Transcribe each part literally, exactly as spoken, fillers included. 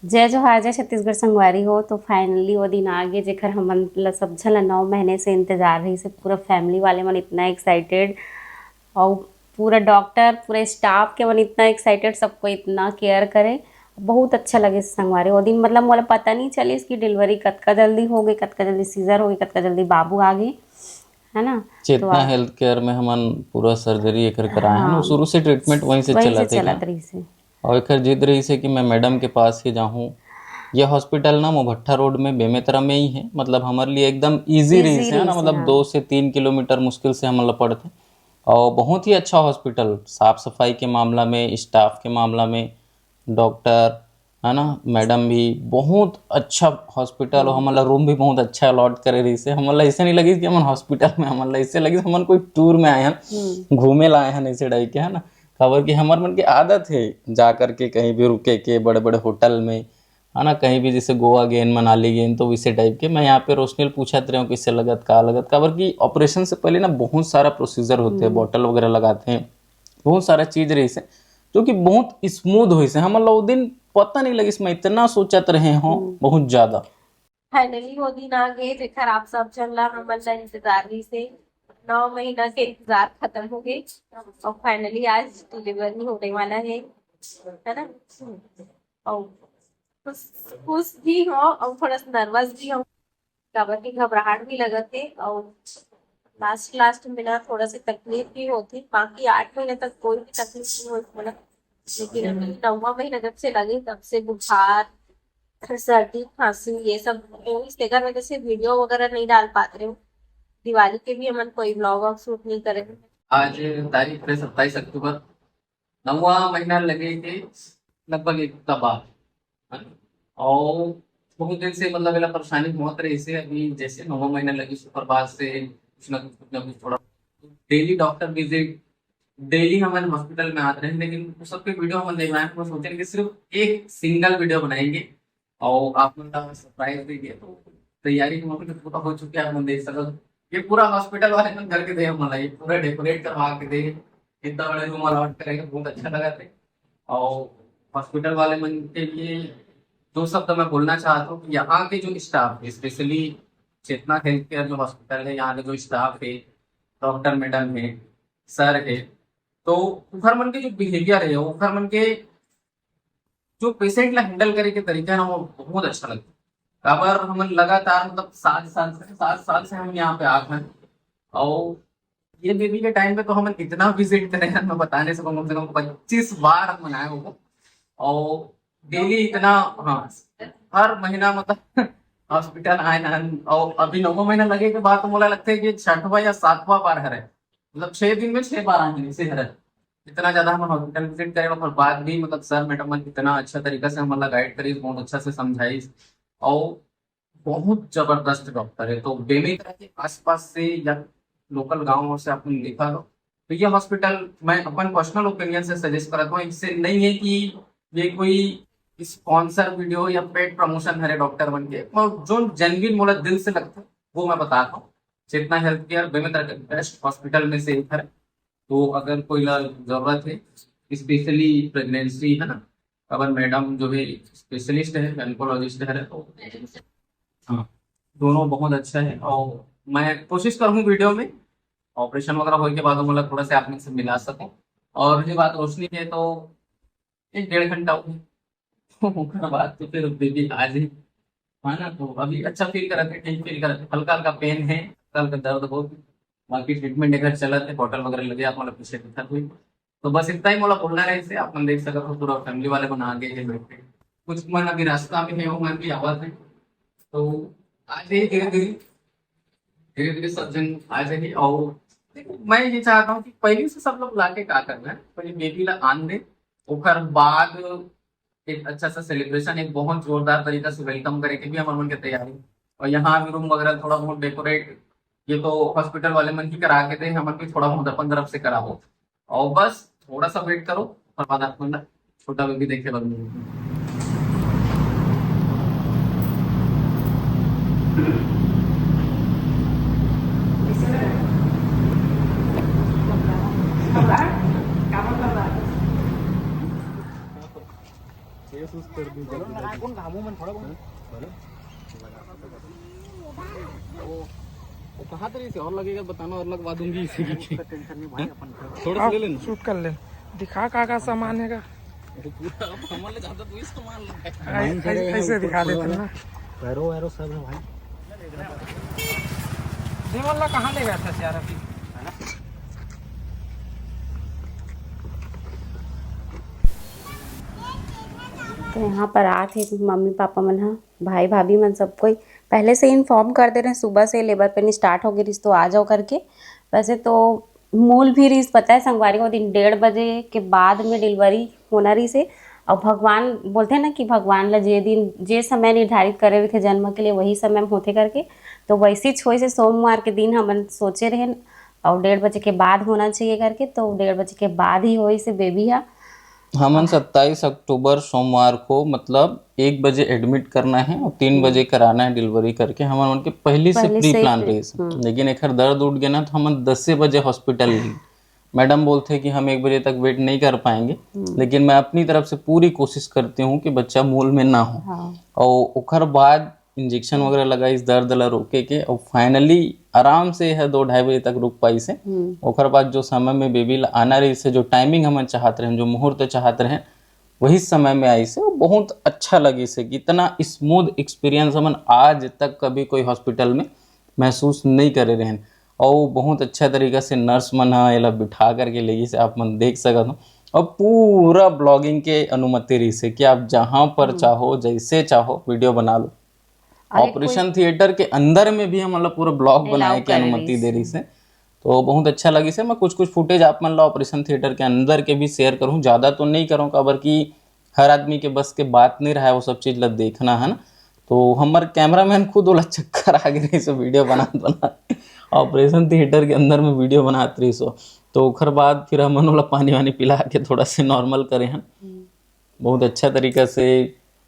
जय जोहार, जय छत्तीसगढ़ संगवारी हो। तो finally वो दिन आ गे, जेकर हमन ल सब झन ल नौ महीने से इंतजार रहिस हे। पूरा family वाले मन इतना excited, और पूरा doctor, पूरा staff के मन इतना excited, सबको इतना care करे। बहुत अच्छा लगिस संगवारी वो दिन। मतलब, मोला पता नहीं चलिस कि delivery कतका जल्दी हो गई, कतका जल्दी सीजर हो गई, कतका जल्दी बाबू आ गए, है ना? तो चेतना आप हेल्थ केयर में हमन पूरा सर्जरी एकर कराए हैं ना, हाँ। शुरू से ट्रीटमेंट वहीं से वहीं से चलत है चलत का? रहिस हे। और एकर जिद रहिस हे कि मैं मैडम के पास ही जाहूँ। ये हॉस्पिटल ना मोभट्ठा रोड में, बेमेतरा में ही है। मतलब, हमारे लिए एकदम ईजी easy रहिस हे ना, रहिस हे, मतलब, हाँ। दो से तीन किलोमीटर मुश्किल से हमन ला पड़थे। और बहुत ही अच्छा हॉस्पिटल, साफ सफाई के मामला में, स्टाफ के मामला में, डॉक्टर, है ना, मैडम भी बहुत अच्छा हॉस्पिटल, और हम्म। हमन ला रूम भी बहुत अच्छा अलॉट करे रहिस हे। हमन ला ऐसे नहीं लगिस कि हमन हॉस्पिटल में, हमन ला ऐसे लगिस हमन कोई टूर में आए हैं, हम्म। घूमे ला आए हैं, ऐसे टाइप के, है ना। काबर कि हमर मन के आदत है जा करके कहीं भी रुके के, बड़े बड़े होटल में, है ना, कहीं भी, जैसे गोवा गेन, मनाली गेन, तो वैसे टाइप के। मैं यहाँ पे रोशनी ल पूछत रहे हूँ, कैसे लगत, का लगत, काबर कि ऑपरेशन से पहले ना बहुत सारा प्रोसीजर होते हैं, हम्म। बॉटल वगैरह लगाते हैं, बहुत सारा चीज रहिस हे, जो कि बहुत स्मूथ होइस हे। हमन ला वो दिन पता नहीं लगिस, मैं इतना सोचत रहे हूँ, हम्म। बहुत ज्यादा। फाइनली वो दिन आ गए, जेकर आप सब झन ला, हमन ला इंतजार रहिस हे। नौ महीना के इंतजार खत्म हो गए, और फाइनली आज डिलीवरी होने वाला है, है ना? और खुश, खुश भी हो और थोड़ा सा नर्वस भी हो, काबर कि घबराहट भी लगत है, और लास्ट लास्ट में ना थोड़ा सा तकलीफ भी होती। बाकी आठ महीने तक कोई भी तकलीफ नहीं हुई, मतलब, लेकिन अभी नौवा महीना जब से लगे, तब से बुखार, सर्दी, खांसी, ये सब होइस, तेकर वजह से वीडियो वगैरह नहीं डाल पाते हो। दिवाली के भी हमन कोई व्लॉग व्लॉग शूट नहीं करे। आज तारीख है सत्ताईस अक्टूबर, नौवा महीना लगे के लगभग एक हफ्ता बाद, है ना? और बहुत दिन से, मतलब, एला परेशानी होत रहिस हे। अभी जैसे नौवा महीना लगे, सुपर बाद से कुछ ना कुछ, कुछ ना कुछ थोड़ा डेली डॉक्टर विजिट, डेली हमन हॉस्पिटल में आते रहे, लेकिन वो सबके वीडियो हमन नहीं बनाए। हम सोचे कि सिर्फ एक सिंगल वीडियो बनाएंगे और आप मन ला सरप्राइज देंगे। तो तैयारी के मौके पे पूरा हो चुका है, आप मन देख सकत हो। ये पूरा हॉस्पिटल वाले मन करके दे हमन ला, ये पूरा डेकोरेट करवा के दे, इतना बड़े रूम अलॉट करेगा, बहुत अच्छा लगा थे। और हॉस्पिटल वाले मन के लिए दो शब्द मैं बोलना चाहता हूँ कि यहाँ के जो स्टाफ है, स्पेशली चेतना हेल्थ केयर जो हॉस्पिटल है, यहाँ के जो स्टाफ है, डॉक्टर मैडम है, सर है, तो ओखर मन के जो बिहेवियर है, ओखर मन के जो पेशेंट ला हैंडल करे के तरीका है ना, वो बहुत अच्छा लगता है। काबर हमन लगातार, मतलब, सात साल से, सात साल से हम यहाँ पे आत हैं, और ये बेबी के टाइम पे तो हमन इतना विजिट करे हैं, मैं बता नहीं सकूँ, कम से कम पच्चीस बार हमन आए हो। और डेली इतना, हाँ, हर महीना, मतलब, हॉस्पिटल आए ना, और अभी नौवा महीना लगे के बाद तो मोला लगता है कि छठवां या सातवां बार हरे, मतलब, छह दिन में छह बार आए हैं, ऐसे हरे। इतना ज्यादा हम हॉस्पिटल विजिट करे, ओकर बाद भी, मतलब, सर मैडम मन इतना अच्छा तरीका से हमन ला गाइड करिस, बहुत अच्छा से समझाइस, और बहुत जबरदस्त डॉक्टर है। तो बेमेतरा के आसपास से या लोकल गाँव से आप मन देखा हो, तो ये हॉस्पिटल मैं अपन पर्सनल ओपिनियन से सजेस्ट करत हूँ। इससे नहीं है कि ये कोई स्पॉन्सर वीडियो या पेड प्रमोशन हरे डॉक्टर मन के, और जो जेन्युइन मोला दिल से लगता है, वो मैं बताता हूँ। चेतना हेल्थ केयर बेमेतरा के बेस्ट हॉस्पिटल में से एक है। तो अगर कोई ला जरूरत है, स्पेशली प्रेगनेंसी, है ना, अगर मैडम जो है स्पेशलिस्ट है, गायनेकोलॉजिस्ट है, तो हाँ, दोनों बहुत अच्छा है। और मैं कोशिश करूँ वीडियो में ऑपरेशन वगैरह होए के बाद, मतलब, थोड़ा सा आप मन से मिला सकूँ। और ये बात रोशनी के, तो एक डेढ़ घंटा हो गया। ओकर बाद तो फिर बेबी आज ही, है ना, तो अभी अच्छा फील करत है, ठीक फील करत है, हल्का हल्का पेन है, हल्का हल्का दर्द हो, बाकी ट्रीटमेंट अगर चलत है, बॉटल वगैरह लगे, आप मतलब पीछे दिखा कोई। तो बस इतना ही मोला बोलना रहे, इसे आप मन देख सकत हो, पूरा फैमिली वाले मन आ गए हैं बैठ के। कुछ मन अभी रास्ता में है, वो मन भी आवत है, तो आ जाइए धीरे धीरे, धीरे धीरे सब जन आ जाइए। और देखो, मैं ये चाहता हूँ कि पहले से सब लोग लाके का करना है, पहले बेबी ला आन दे, ओकर बाद एक अच्छा सा सेलिब्रेशन, एक बहुत जोरदार तरीका से वेलकम करे के भी हमर मन के तैयारी। और यहाँ भी रूम वगैरह थोड़ा बहुत डेकोरेट, ये तो हॉस्पिटल वाले मन ही करा के दे, हमन भी थोड़ा बहुत अपन तरफ से कराबो। और बस थोड़ा सा वेट करो, ओकर बाद आप मन ला छोटा बेबी देखे बर मिलही। हमू मन थोड़ा बहुत बोलो। वो, वो कहाँ तरी से और लगेगा बताना, और लगवा दूंगी इसी की। टेंशन नहीं भाई, अपन थोड़ा सा ले लेना। शूट कर ले, दिखा का का सामान है का। वो पूरा हमन ले ज्यादा तू ही सामान ले। ऐ-, ऐ-, ऐसे दिखा देते ना। पैरो वैरो सब है भाई। देवल ला कहाँ ले गया था यार अभी? तो यहाँ पर आत हे मम्मी पापा मन ह, भाई भाभी मन सब कोई पहले से इन्फॉर्म कर दे रहे, सुबह से लेबर पेन स्टार्ट हो गई रिस तो आ जाओ करके। वैसे तो मूल भी रिस पता है संगवारी, वो दिन डेढ़ बजे के बाद में डिलीवरी होना रिस हे। और भगवान बोलते हैं ना कि भगवान ला जे दिन जे समय निर्धारित करे रहिथे जन्म के लिए वही समय में होथे करके। तो वैसे ही छोई से सोमवार के दिन हमन सोचे रहे और डेढ़ बजे के बाद होना चाहिए करके, तो डेढ़ बजे के बाद ही होई से बेबी हा। हमन सत्ताईस अक्टूबर सोमवार को, मतलब, एक बजे एडमिट करना है और तीन बजे कराना है डिलीवरी करके हमन मन के पहली से पहले प्री से प्लान ही, रहिस। हम्म। लेकिन एखर दर्द उठ गया ना, तो हमन दसे बजे हॉस्पिटल गए। मैडम बोलथे कि हम एक बजे तक वेट नहीं कर पाएंगे, हम्म। लेकिन मैं अपनी तरफ से पूरी कोशिश करती हूँ कि बच्चा मूल में ना हो। हाँ। और ओखर बाद इंजेक्शन वगैरह लगाइस दर्द ला रोके के, और फाइनली आराम से यह दो ढाई बजे तक रुक पाइस हे। हम्म। ओकर बाद जो समय में बेबी ला आना रहिस हे, जो टाइमिंग हमन चाहत रहेन, जो मुहूर्त चाहत रहेन, वही समय में आइस हे। बहुत अच्छा लगिस हे कि इतना स्मूथ एक्सपीरियंस हमन आज तक कभी कोई हॉस्पिटल में महसूस नहीं करे रहेन। और बहुत अच्छा तरीका से नर्स मन ह एला बिठा करके ले गिस हे, आप मन देख सकत हो। और पूरा ब्लॉगिंग के अनुमति रहिस हे कि आप जहाँ पर हम्म। चाहो, जैसे चाहो, वीडियो बना लो। अरे, ऑपरेशन कोई थिएटर के अंदर में भी हमन ला पूरा ब्लॉग allow बनाए के करे अनुमति रहिस दे हे। रहिस हे। तो बहुत अच्छा लगिस हे। मैं कुछ कुछ फुटेज आप मन ला ऑपरेशन थिएटर के अंदर के भी शेयर करूँ, ज़्यादा तो नहीं करूँ, काबर कि हर आदमी के बस के बात नहीं रहा है वो सब चीज़ ला देखना, है ना। तो हमर कैमरामैन खुद ओला चक्कर आ गे रहिस हे वीडियो बनात बनात, ऑपरेशन थिएटर के अंदर में वीडियो बनात रहिस हे। तो ओखर बाद फिर हमन ओला पानी वानी पिला के थोड़ा से नॉर्मल करे हन। हम्म। बहुत अच्छा तरीका से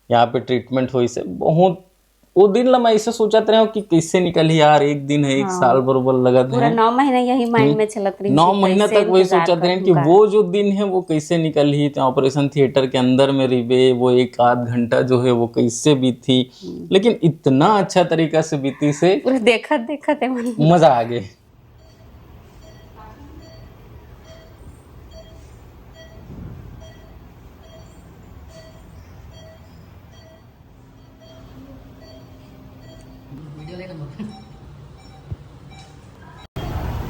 यहाँ पे ट्रीटमेंट होइस हे। बहुत, वो दिन ला मैं ऐसे सोचत रहे हूँ कि कैसे निकलही यार, एक दिन है, एक हाँ। साल बरोबर लगत पूरा है। नौ महीना यही माइंड हम्म। में चलत रहिस नौ कि महीना कैसे तक वही इंतजार सोचत रहे करत कि हूँ वो जो दिन है वो कैसे निकलही, तो ऑपरेशन थिएटर के अंदर में रहिबे, वो एक आध घंटा जो है वो कैसे बीतही, हम्म। लेकिन इतना अच्छा तरीका से बीतिस हे, पूरा देखत देखत है मन। मजा आ गए।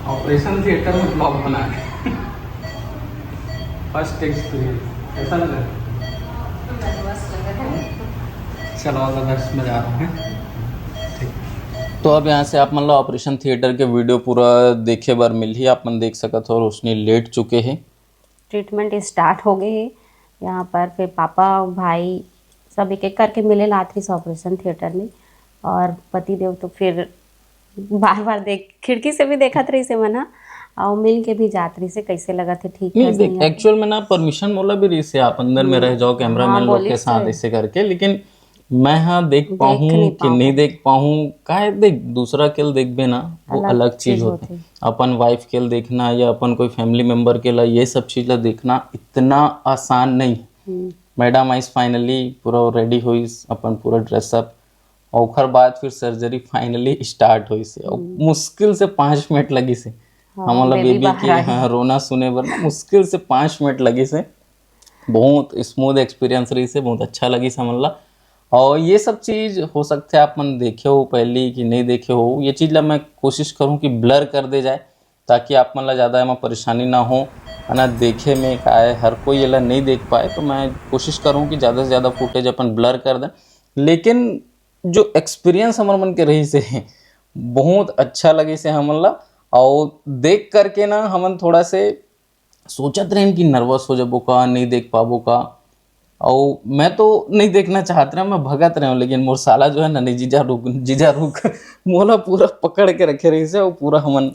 ऑपरेशन थिएटर में ब्लॉग बना के। फर्स्ट एक्सपीरियंस कैसा लगा? चलो, ऑल द बेस्ट, मैं जा रहा हूँ। ठीक। तो अब यहाँ से आप मन ला ऑपरेशन थिएटर के वीडियो पूरा देखे बर मिलही। आप मन देख सकत हो, रोशनी लेट चुके हे। ट्रीटमेंट स्टार्ट हो गए हे। यहाँ पर फिर पापा, भाई सब एक एक करके मिले ला आत रहिस ऑपरेशन थिएटर में, और पति देव तो फिर बार बार देख, खिड़की से भी देखत रहिस हे मन ह, और मिल के भी जात रहिस हे, कैसे लगत हे, ठीक नहीं, है, देख, सही है। एक्चुअल में ना परमिशन मोला भी रहिस हे, आप अंदर में हम्म। रह जाओ, कैमरामैन हाँ, लोग के बोलिस साथ तो। ऐसे करके, लेकिन मैं हा देख देख पाहूँ नहीं कि पाहूँ। नहीं देख पाहूँ, काहे देख, दूसरा के ल देखबे ना, वो अलग अलग चीज चीज होथे। होथे। अपन वाइफ के ल देखना या अपन कोई फैमिली मेंबर के ला, ये सब चीज ला देखना इतना आसान नहीं। हम्म। मैडम आइस फाइनली, पूरा रेडी होइस, अपन पूरा ड्रेसअप, और ओकर बाद फिर सर्जरी फाइनली स्टार्ट होइस हे। और हम्म। मुश्किल से पाँच मिनट लगिस हे। हाँ, हमन ला बेबी बेबी बाहर के, आए। हाँ, रोना सुने बर ना मुश्किल से पाँच मिनट लगिस हे। बहुत स्मूथ एक्सपीरियंस रहिस हे, बहुत अच्छा लगिस हमन ला। और ये सब चीज हो सकथे आप मन देखे हो पहली कि नहीं देखे हो, ये चीज ला मैं कोशिश करूँ कि ब्लर कर दे जाए, ताकि आप मन ला ज़्यादा एमा परेशानी ना हो, है ना, देखे में का है, हर कोई एला नहीं देख पाए, तो मैं कोशिश करूँ कि ज़्यादा से ज़्यादा फुटेज अपन ब्लर कर दें। लेकिन जो एक्सपीरियंस हमर मन के रहिस हे, बहुत अच्छा लगिस हे हमन ला, और देख करके ना हमन थोड़ा से सोचत रहेन कि नर्वस हो जाबो का, नहीं देख पाबो का। अउ मैं तो नहीं देखना चाहत रहें, मैं भगत रहें, लेकिन मोर साला जो है ना, "नहीं जीजा रुक, जीजा रुक।" मोला पूरा पकड़ के रखे रहिस हे, अउ पूरा हमन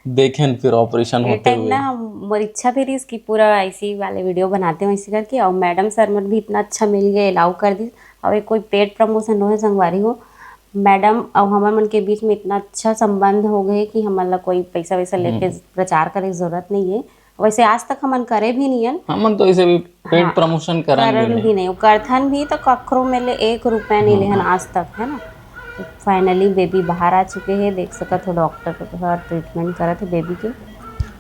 देखेन फिर ऑपरेशन ए होते टाइम हुए। ना मोर इच्छा भी रहिस कि पूरा ऐसी वाले वीडियो बनाते हो ऐसे करके, अउ मैडम सर मन भी इतना अच्छा मिल गए, अलाउ कर दिस। अउ ये कोई पेड प्रमोशन नोहे संगवारी हो, मैडम अउ हमर मन के बीच में इतना अच्छा संबंध हो गए कि हमन ला कोई पैसा वैसा लेके हम्म। प्रचार करे के जरूरत नहीं है। वैसे आज तक हमन करे भी नहीं हन। हमन तो ऐसे भी पेड हाँ, प्रमोशन करन करन भी नहीं। भी नहीं, करथन भी तो कखरो में ले एक रुपया नहीं लेहन आज तक, है ना। तो फाइनली बेबी बाहर आ चुके हैं, देख सकत हो डॉक्टर ह ट्रीटमेंट करत है बेबी के,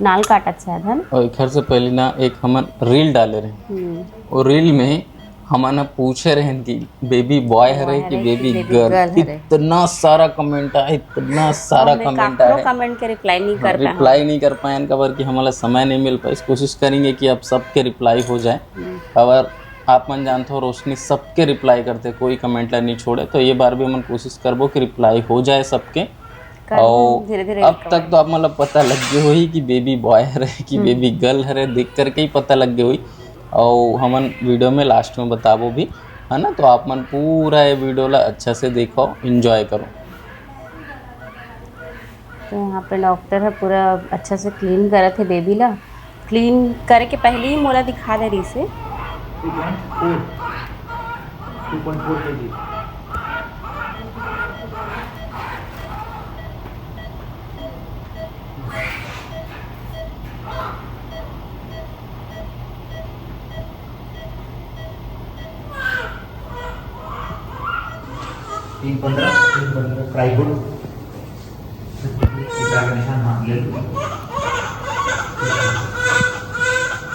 नाल काटत शायद, है ना। और घर से पहले ना एक हमन रील डाले रहे, हम्म। वो रील में हमन ह पूछे रहन कि बेबी बॉय हरे कि बेबी गर्ल। इतना सारा कमेंट आए, इतना सारा कमेंट आए, कमेंट के रिप्लाई नहीं कर पाए, रिप्लाई नहीं कर पाए, काबर कि हमला समय नहीं मिल पाइस। कोशिश करेंगे कि अब सबके रिप्लाई हो जाए। हम्म। और आप मन जानते हो, रोशनी सबके रिप्लाई करते, कोई कमेंट ला नहीं छोड़े, तो ये बार भी हमन कोशिश करबो कि रिप्लाई हो जाए सबके। और धीरे धीरे अब तक तो आप मतलब पता लग गए होही कि बेबी बॉय हरे कि हम्म। बेबी गर्ल हरे, देख करके ही पता लग गए होही। और हमन वीडियो में लास्ट में बताबो भी, है ना। तो आप मन पूरा ये वीडियो ला अच्छा से देखो, एंजॉय करो। तो यहाँ पे डॉक्टर है पूरा अच्छा से क्लीन करत है बेबी ला। क्लीन करे के पहले ही मोला दिखा दे रही से। टू पॉइंट फोर, टू पॉइंट फोर के जी। तीन पंद्रह, तीन पंद्रह, ट्राइगुड। निशान, हाँ, ले लो।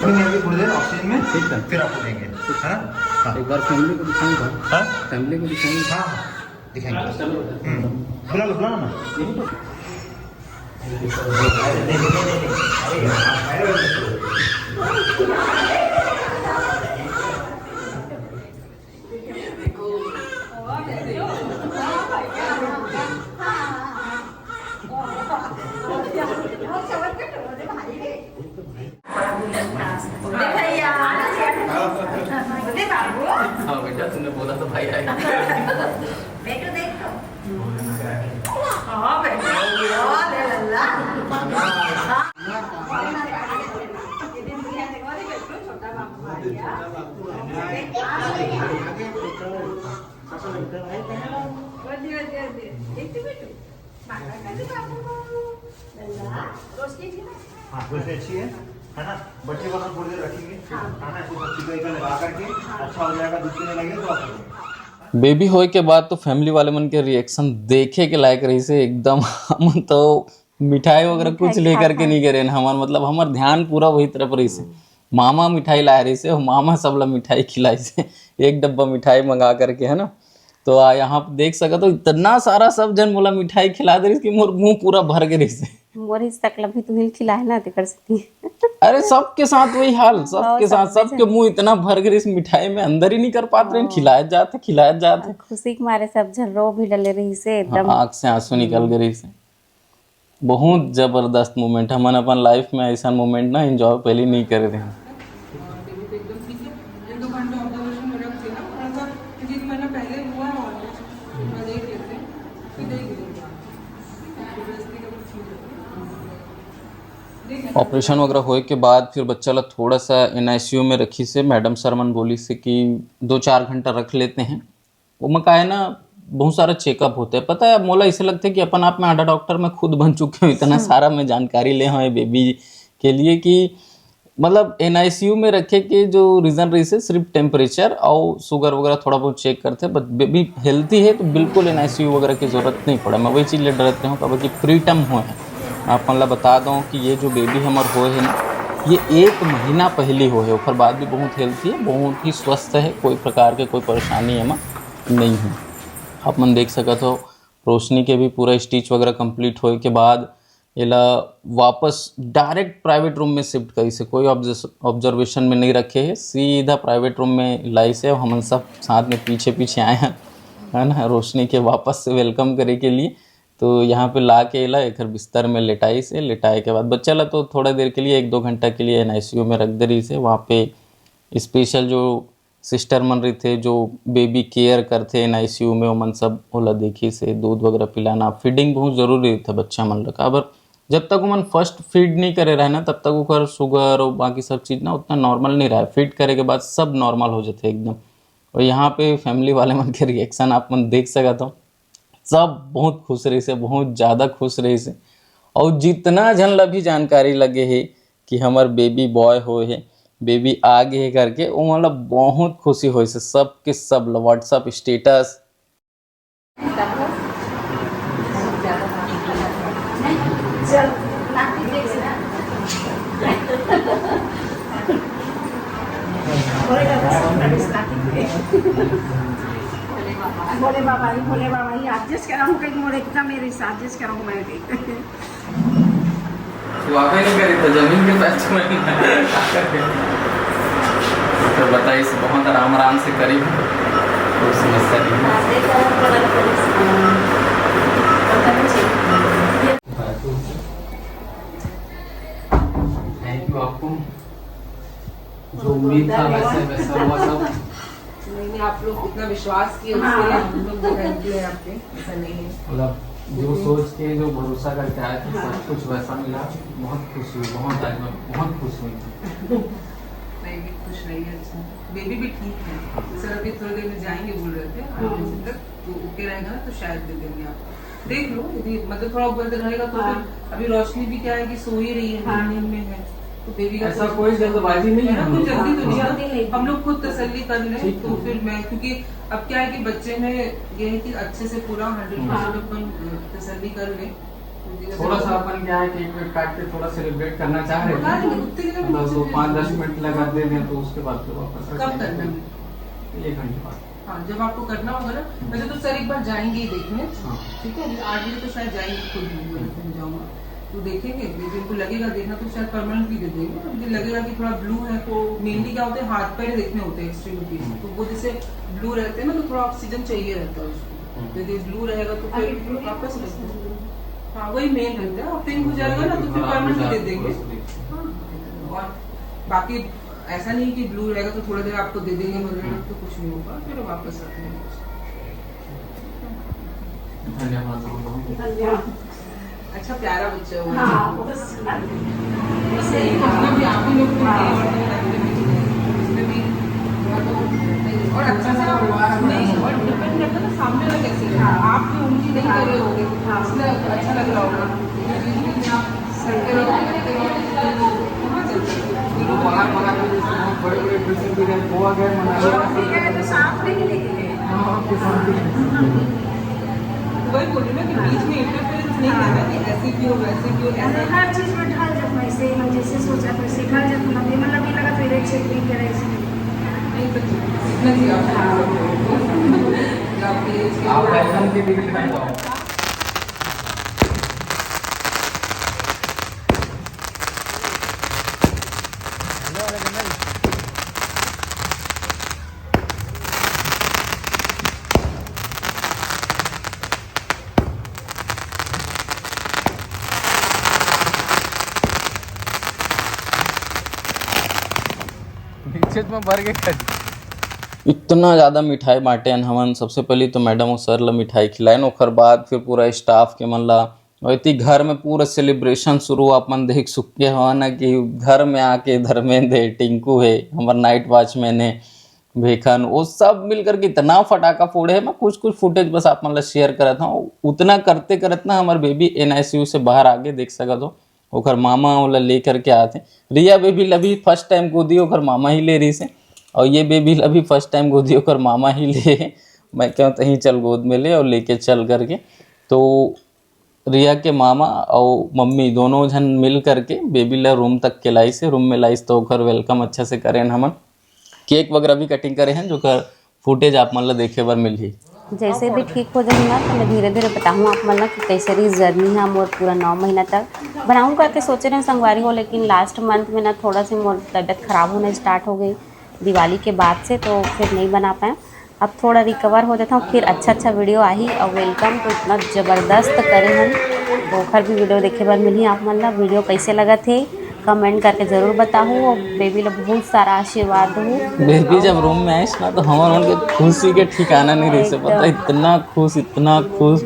अभी थोड़ी देर ऑक्सीजन में, ठीक है। फिर आपको देंगे, है ना? हाँ। एक बार फैमिली को दिखाऊंगा। हाँ? फैमिली को दिखाऊंगा। हाँ, हाँ, दिखाएंगे। हम्म। बुला लो, बुला लो ना। हाँ बेटा, तुमने बोला तो भाई आएगा। बेटू देख तो। हाँ बेटा, हाँ, ले लल्ला। हाँ, रोशनी अच्छी है, है ना? बच्चे को अपन थोड़ी देर रखेंगे, हाँ। है ना? ऐसे सब चीज़ें इधर लगा करके, हाँ। अच्छा हो जाएगा, दूध पीने लगेगा तो आप। बेबी होए के बाद तो फैमिली वाले मन के रिएक्शन देखे के लायक रहिसे एकदम। हमन तो मिठाई वगैरह कुछ लेकर के नहीं गए रहे हमार, मतलब, हमार ध्यान पूरा वही तरफ रहिसे। हम्म। मामा मिठाई लाए रहिसे, मामा सबला मिठाई खिलाइसे, एक डब्बा मिठाई मंगा करके, है ना। तो आ, यहाँ पे देख सकत हो, इतना सारा सब जन मोला मिठाई खिला दे रहिस कि मोर मुंह पूरा भर गे रहिस। मोर हिस्सा ला भी तुही खिलाए ना, तेकर सेती। अरे, सबके साथ वही हाल, सबके साथ, सबके मुंह इतना भर गे रहिस मिठाई में, अंदर ही नहीं कर पात रहिन, खिलाए जात हे, खिलाए जात हे। खुशी के मारे सब जन रो भी डले रहिसे एकदम। हाँ, आँख से आंसू निकल गे रहिसे। बहुत जबरदस्त मोमेंट। हमन अपन लाइफ में ऐसा मोमेंट ना एंजॉय पहले नहीं करे रहे। और बेबी तो एकदम ठीक है, एक दो घंटा ऑब्जर्वेशन में रख के ना, थोड़ा सा, क्योंकि एक महीना पहले हुआ है ऑलरेडी, थोड़ा देख लेते हैं, फिर देख लेंगे। ऑपरेशन वगैरह होए के बाद फिर बच्चा ला थोड़ा सा एनआईसीयू में रखिसे। मैडम सर मन बोलिसे कि दो चार घंटा रख लेते हैं। ओमा का है ना, बहुत सारा चेकअप होथे। पता है, मोला ऐसे लगथे कि अपन आप में आधा डॉक्टर मैं खुद बन चुके हूँ, इतना सारा मैं जानकारी ले हूँ ये बेबी के लिए कि मतलब एनआईसीयू में रखे के जो रीजन रहिसे सिर्फ टेम्परेचर और शुगर वगैरह थोड़ा बहुत चेक करथे, बट बेबी हेल्थी है तो बिल्कुल एनआईसीयू वगैरह की जरूरत नहीं पड़े। मैं वही चीज ले डरत रहे हूँ, काबर कि प्रीटर्म होए हे। आप मन ला बता दूँ कि ये जो बेबी हमर होए हे ना, ये एक महीना पहली होए हे, ओकर बाद भी बहुत हेल्थी है, बहुत ही स्वस्थ है, कोई प्रकार के कोई परेशानी एमा नहीं है। आप मन देख सकत हो, रोशनी के भी पूरा स्टिच वगैरह कंप्लीट होए के बाद एला वापस डायरेक्ट प्राइवेट रूम में शिफ्ट करिसे, कोई ऑब्जर्वेशन में नहीं रखे हे, सीधा प्राइवेट रूम में लाइसे। हमन सब साथ में पीछे पीछे आए हैं, है ना, रोशनी के वापस से वेलकम करे के लिए। तो यहाँ पे ला के एला एकर बिस्तर में लेटाइसे, लेटाए के बाद बच्चा ला तो थोड़ा देर के लिए, एक दो घंटा के लिए एनआईसीयू में रख दे रहिसे। वहाँ पे स्पेशल जो सिस्टर मन रहिथे, जो बेबी केयर करथे एनआईसीयू में, ओमन सब ओला देखिसे, दूध वगैरह पिलाना, फीडिंग बहुत जरूरी रहिथे बच्चा मन ला। काबर, जब तक ओमन फर्स्ट फीड नहीं करे रहे ना, तब तक ओकर शुगर और बाकी सब चीज ना उतना नॉर्मल नहीं रहे। फीड करे के बाद सब नॉर्मल हो जाथे एकदम। और यहाँ पे फैमिली वाले मन के रिएक्शन आप मन देख सकत हो, सब बहुत खुश रहिसे, बहुत ज्यादा खुश रहिसे। और जितना झन ला भी जानकारी लगे हे, कि हमर बेबी बॉय होए हे, बेबी आ गे हे करके, ओमन ला बहुत खुशी होइस हे। सब के सब ला WhatsApp status। भोले बाबा ही, भोले बाबा ही, adjust करा हूँ कहीं, मोर एकदम मेरे से adjust करा हूँ मैं कहीं। तू आबे नहीं करी तो जमीन के पैर छुए ना। तो बताइस, बहुत आराम आराम से करी, कोई समस्या नहीं है। थैंक यू आपको, जो उम्मीद था वैसे वैसा हुआ सब। नहीं, नहीं, आप लोग इतना विश्वास किए, उसके लिए हम लोग भी thank you है आपके, ऐसा नहीं है। मतलब जो सोच के, जो भरोसा करके आए थे, सब कुछ वैसा मिला। बहुत खुश हुई, बहुत, आज मैं बहुत खुश हुई। नहीं, भी खुश रहिए। अच्छा, बेबी भी ठीक है सर, अभी थोड़ी देर में जाएंगे बोल रहे थे, आठ बजे तक, तो ओके रहेगा ना, तो शायद दे देंगे आपको। देख लो, यदि मतलब थोड़ा ऊपर तक रहेगा तो फिर अभी रोशनी भी क्या है कि सो ही रही है, नींद में है, तो बेबी का ऐसा कोई जल्दबाजी नहीं है, कुछ जल्दी तो नहीं है। हम लोग खुद तसल्ली कर लें, तो फिर मैं, क्योंकि अब क्या है कि बच्चे में ये है कि अच्छे से पूरा हंड्रेड परसेंट अपन अ, तसल्ली कर लें। तो ये थोड़ा सा अपन क्या है, केक वेक काट के थोड़ा सेलिब्रेट करना चाह रहे थे। बता देंगे, उतने के लिए मतलब कुछ दो भी पाँच दस मिनट लगा दे दें, तो उसके बाद तो वापस कब करना है? एक घंटे बाद। हाँ, जब आपको करना होगा ना, वैसे तो सर एक बार जाएंगे ही देखने। हाँ। ठीक है, अभी आठ बजे तो शायद जाएंगे, खुद ही मैं जाऊँगा, तो देखेंगे। यदि उनको लगेगा देखना, तो शायद परमानेंट भी दे देंगे। और मुझे लगेगा कि थोड़ा ब्लू है, तो मेनली क्या होता है, हाथ पैर देखने होते हैं, एक्सट्रीमिटीज। तो वो जैसे ब्लू रहते हैं ना, तो थोड़ा ऑक्सीजन चाहिए रहता है उसको। तो यदि ब्लू रहेगा तो फिर वापस रखते हैं। हाँ, वही मेन रहता है। और पिंक हो जाएगा ना, तो फिर परमानेंट दे देंगे। हाँ, और बाकी ऐसा नहीं कि ब्लू रहेगा तो थोड़ा देर आपको दे देंगे, मगर तो कुछ नहीं होगा, फिर वापस रख लेंगे। धन्यवाद। अच्छा, प्यारा बच्चा हुआ। हाँ, बस। सही, उसमें भी आप ही लोग को और भी, और अच्छा सा नहीं, और डिपेंड करता है ना सामने वाला कैसे है। हाँ। आप भी उंगली नहीं कर रहे होगे, इसलिए अच्छा लग रहा होगा। बड़े बड़े ड्रेसेस भी रहे, गोवा गए, मनाली गए। तो साथ में ही लेके गए। हाँ, आपके साथ भी। वही बोल रही ना कि बीच में इंटरफेरेंस नहीं रहना कि ऐसे क्यों, वैसे क्यों, ऐसे। हर चीज में ढल जात मैं, ऐसे मैं जैसे सोचा वैसे ढल जात मैं। ये मतलब ये लगा तो इधर से नहीं करे, ऐसे नहीं। नहीं, तो सीखना चाहिए आप। आप वेलकम के भी दिखाई दो। नीचे तो मैं भर के खा इतना ज़्यादा मिठाई बांटे हन हमन। सबसे पहले तो मैडम अउ सर ला मिठाई खिलायन, ओकर बाद फिर पूरा स्टाफ के मन ला। और इतनी घर में पूरा सेलिब्रेशन शुरू, आप मन देख सुके हो ना कि घर में आके धर्मेंद्र हे, टिंकू हे, हमर नाइट वॉचमैन हे, भेखन, वो सब मिल करके इतना फटाका फोड़े हे। मैं कुछ कुछ फुटेज बस आप मन ला शेयर करत हूँ। उतना करते करत ना हमर बेबी एनआईसीयू से बाहर आगे देख सकत हो। ओकर मामा ओला ले करके आत हे। रिया बेबी ला भी फर्स्ट टाइम गोदी ओकर मामा ही ले रहिस हे, और ये बेबी ला भी फर्स्ट टाइम गोदी ओकर मामा ही ले हे। मैं कहूँ तहीं चल गोद में ले और लेके चल करके। तो रिया के मामा और मम्मी दोनों झन मिल करके बेबी ला रूम तक के लाइस हे। रूम में लाइस तो ओकर वेलकम अच्छा से करेन हमन। केक वगैरह भी कटिंग करे हन, जोकर फुटेज आप मन ला देखे बर मिलही। जैसे भी ठीक हो जाही ना, तो मैं धीरे धीरे बताहूँ आप मन ला कि कैसे रही जर्नी है मोर पूरा नौ महीना तक। बनाऊँ करके सोचे रहे संगवारी हो, लेकिन लास्ट मंथ में ना थोड़ा से मोर तबीयत खराब होना स्टार्ट हो गई दिवाली के बाद से, तो फिर नहीं बना पाए। अब थोड़ा रिकवर हो जाता हूँ, फिर अच्छा अच्छा वीडियो आही। और वेलकम तो इतना जबरदस्त करे हन, तो ओखर भी वीडियो देखे बर मिलही आप मन ला। वीडियो कैसे लगत हे, कमेंट करके जरूर बताहू। और बेबी ला बहुत सारा आशीर्वाद दहू। बेबी जब रूम में आइस ना, तो हमर मन के खुशी के ठिकाना नहीं रहिस हे, पता, एकदम। इतना खुश, इतना खुश।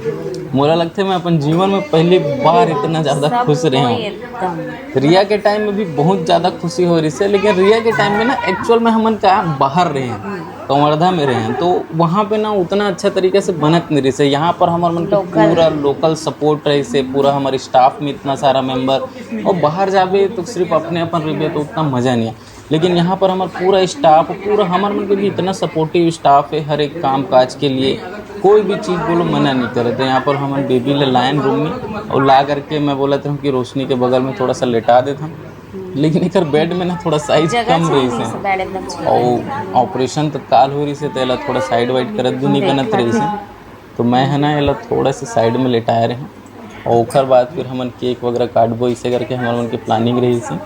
मोला लगथे मैं अपन जीवन में पहली बार इतना ज्यादा सब खुश रहे कोई हूँ। एकदम। रिया के टाइम में भी बहुत ज्यादा खुशी हो रहिस हे, लेकिन रिया के टाइम में ना एक्चुअल में हमन का बाहर रहे हैं। कवर्धा में रहे हैं, तो वहाँ पे ना उतना अच्छा तरीके से बनत नहीं रहिस हे। यहाँ पर हमर मन के लोकल। पूरा लोकल सपोर्ट रहिस हे, पूरा हमर स्टाफ में इतना सारा मेंबर, और बाहर जाबे तो सिर्फ अपने अपन रहिबे, तो उतना मज़ा नहीं है। लेकिन यहाँ पर हमर पूरा स्टाफ, पूरा हमर मन के भी इतना सपोर्टिव स्टाफ है, हर एक काम काज के लिए कोई भी चीज़ बोलो मना नहीं करे। तो यहाँ पर हमन बेबी ला लायन रूम में, और ला करके मैं बोलत रहूँ कि रोशनी के बगल में थोड़ा सा लेटा देत हन, लेकिन एकर बेड में ना थोड़ा साइज जगह कम चाहिए रहिस हे। इसे बेड एकदम छोटा। और ऑपरेशन तत्काल हो रहिस हे, तो एला थोड़ा साइड वाइड करत भी नहीं बनत रहिस हे। तो मैं है ना, एला थोड़ा सा साइड में लेटाए रहे, और ओकर बाद फिर हमन केक वगैरह काटबो, इसे करके हमर मन के प्लानिंग रहिस हे।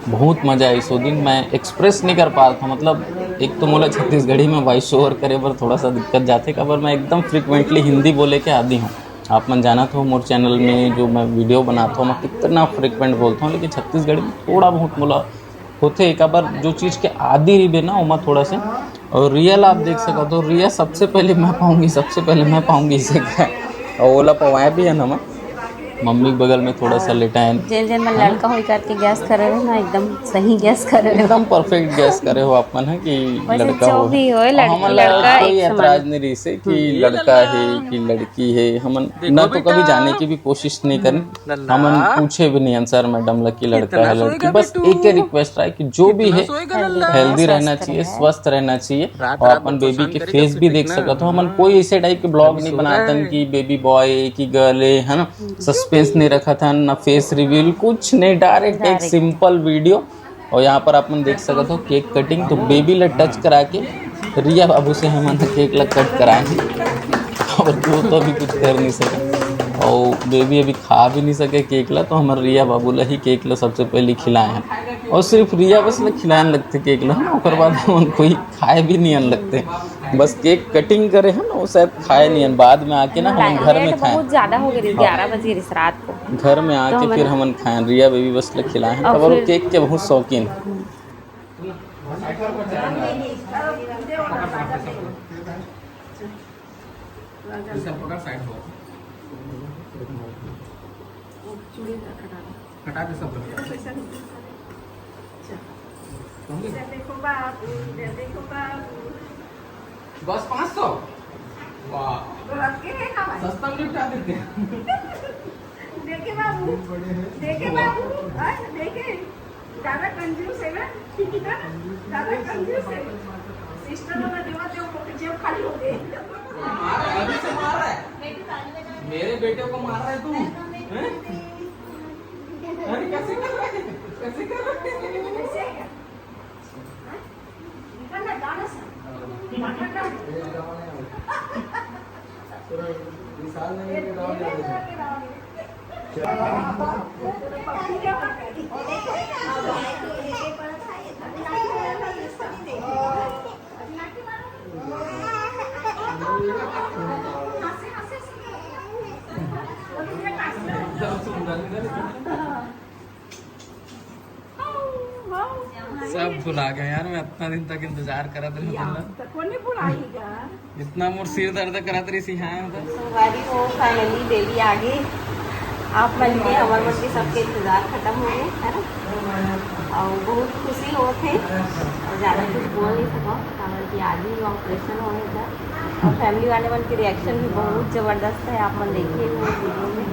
बहुत मज़ा आइस ओ दिन, मैं एक्सप्रेस नहीं कर पात हूँ। मतलब, एक तो मोला छत्तीसगढ़ी में वॉइस ओवर करे बर थोड़ा सा दिक्कत जाथे, काबर मैं एकदम फ्रिक्वेंटली हिंदी बोले के आदी हूँ। आप मन जानत हो, मोर चैनल में जो मैं वीडियो बनाता हूँ, मैं कितना फ्रिक्वेंट बोलता हूँ, लेकिन छत्तीसगढ़ी में थोड़ा बहुत मोला होथे। एक बार जो चीज़ के आदी रहिबे ना, ओमा थोड़ा से। और रिया ला आप देख सकत हो, रिया सबसे पहले मैं पाऊंगी, सबसे पहले मैं पाऊंगी इसे कहे, और ओला पवाए भी है ना, मैं मम्मी के बगल में थोड़ा सा लेटाए। जेन जेन मन हाँ। लड़का होई करके गैस करे रहे ना, एकदम सही गैस करे रहे। एकदम परफेक्ट गैस करे हो आप मन, है कि वैसे लड़का जो हो। भी होए, और लड़की, हमन ला लड़का कोई एक समान। एतराज नहीं रहिस हे कि हम्म। लड़का है कि लड़की है, हमन देखो ना तो बेटा। कभी जाने की भी कोशिश नहीं करें। लल्ला। हमन पूछे भी नहीं आंसर मैडम ला कि लड़का कितना है लड़की, सोएगा बस बेटू? एक ही रिक्वेस्ट रहा है कि जो भी कितना है, सोएगा लल्ला? हेल्दी रहना स्वस्थ चाहिए, रहे। स्वस्थ रहना चाहिए। रात और रात अपन में बेबी परेशान के करेगा, फेस फिर भी देख देखना। सकत हो। हमन कोई ऐसे टाइप के ब्लॉग अभी नहीं सो रहा बनातन है। कि बेबी बॉय है कि गर्ल है, है ना? हम्म। सस्पेंस नहीं रखत हन, ना फेस रिवील, कुछ नहीं, डायरेक्ट एक डायरेक्ट। Simple video. और यहाँ पर आप मन देख सकत हो केक कटिंग, तो बेबी ला टच करा के रिया बाबू से हमन केक ला कट कराए हैं। और वो तो अभी कुछ कर नहीं सके, और बेबी अभी खा भी नहीं सके केक ला, तो हमर रिया बाबू ला ही केक ला सबसे पहले खिलाए हैं। और सिर्फ रिया बस ला खिलाए लगथे केक ला, ओकर बाद हमन कोई खाए भी नहीं आन लगथे। बस केक कटिंग करे हैं ना, वो शायद खाए नहीं आन, बाद में आके ना हमन घर में लेट खाए। बहुत ज्यादा हो गई, हाँ। ग्यारह बज गई रात को। घर में तो आके हमन फिर हमन खाए, रिया बेबी बस ला खिलाए हैं, और काबर वो फिर केक के बहुत शौकीन। हटा दे सब। देखो बाबू, देखो बाबू। बस पाँच सौ? वाह। तो रख के है ना भाई? सस्ता में निपटा देते हैं। देखे बाबू, देखे बाबू, हाँ, देखे। ज्यादा कंजूस है ना? ज्यादा कंजूस है। सिस्टर वाला देवा देव को जेब खाली हो गई। मार रहा है, अभी से मार रहा है। मेरे बेटे को मार रहा है तू, हैं? अरे कैसे कर रहा है? कैसे कर रहा है? सब भुला गया यार, मैं इतना दिन तक इंतजार करत रहे। तो कोनी भुलाएगा? इतना मोर सिर दर्द करत रही सी। हाँ, तो संगवारी हो, finally बेबी आ गई। आप मन के, हमर मन के सबके इंतजार खत्म हो गए, है ना? और बहुत खुशी होत हे, और ज्यादा कुछ बोल नहीं सको, काबर कि आज ही ऑपरेशन होए था। और फैमिली वाले मन के रिएक्शन भी बहुत जबरदस्त है, आप मन देखे हुए वीडियो में।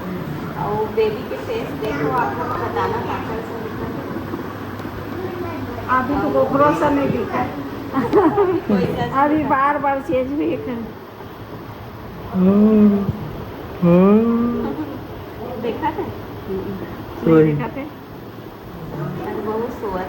और बेबी के फेस देखो, आप लोग बताना का कैसा दिखा। अभी तो ओकरो से नहीं दिखा। कोई सच अभी दिखा। बार बार चेंज भी कर। देखा था? नहीं देखा था? अरे बहुत सोवत।